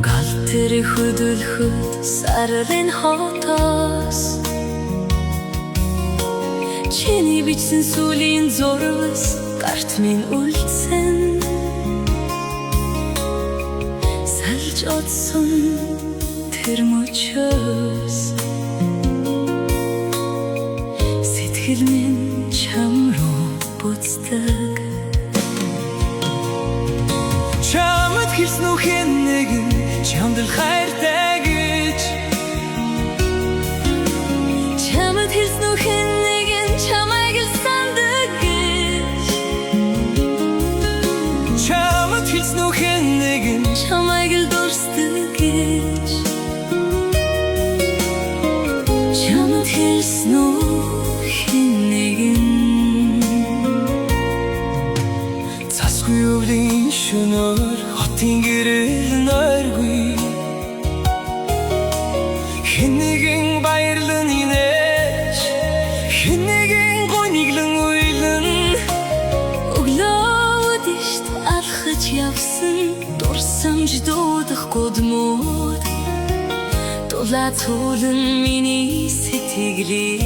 Гал тэр хөдөлгөхөд сарлын хотоос чиний бичсэн сүүлийн зурвас гарт минь үлдсэн. Салж одсон тэр мөчөөс сэтгэл минь чам руу буцдаг. Чамд хэлсэн үү хэн нэгэн чамд л хайртай гэж? Чамд хэлсэн үү хэн нэгэн чамайг л санадаг гэж? Чамд хэлсэн үү хэн нэгэн чамайг л дурсдаг гэж? Чамд хэлсэн үү хэн нэгэн? Цасгүй өвлийн шөнөөр хотын гэрэл нойргүй. Хэн нэгэн баярлан инээж, хэн нэгэн гуниглан уйлан. Өглөө үдшилт алхаж явсан дурсамж дуудах гудмууд дулаа цуулна миний сэтгэлийг.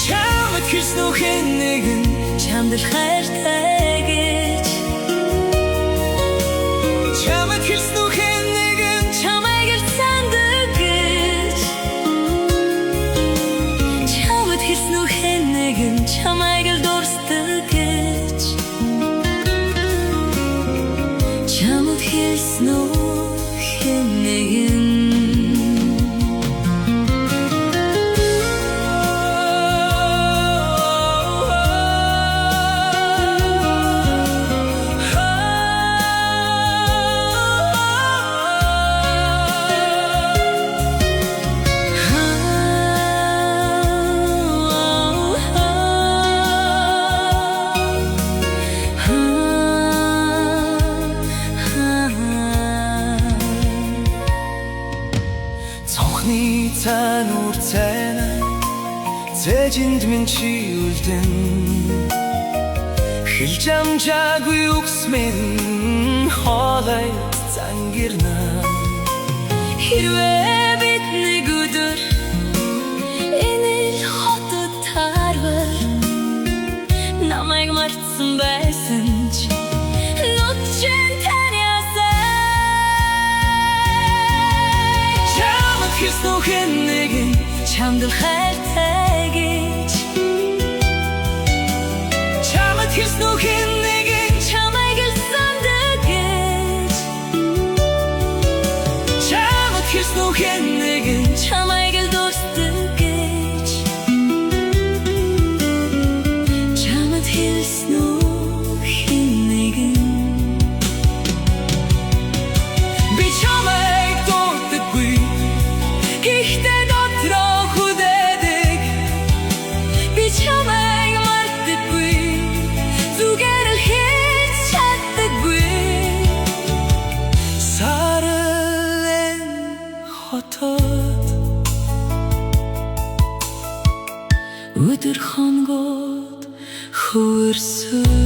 Чамд хэлсэн үү хэн нэгэн чамд л хайртай гэж? Чамд хэлсэн үү хэн нэгэн чамайг л санадаг гэж? Чамд хэлсэн үү хэн нэгэн чамайг л дурсдаг гэж? Чамд хэлсэн үү хэн нэгэн? Цонхны цаана үр цайнаа цээжинд минь чи үлдэн. Хэлж амжаагүй үгс минь хоолойд зангирна. Хэрвээ бид нэг өдөр энэ л хотод таарвал, намайг мартсан байсан ч нүд чинь таниасай. Чамд хэлсэн үү хэн нэгэн чамд л хайртай гэж? Чамд хэлсэн үү хэн нэгэн чамайг л санадаг гэж? Чамд хэлсэн үү хэн нэгэн чамайг л дурсдаг гэж? Чамд хэлсэн үү хэн нэгэн? Би чамайг дуртдаггүй, гэхдээ дотроо хүлээдэг. Би чамайг мартдаггүй, зүгээр л хэлж чаддаггүй. Сарал энэ хотод өдөр хоногуд хөрсөн.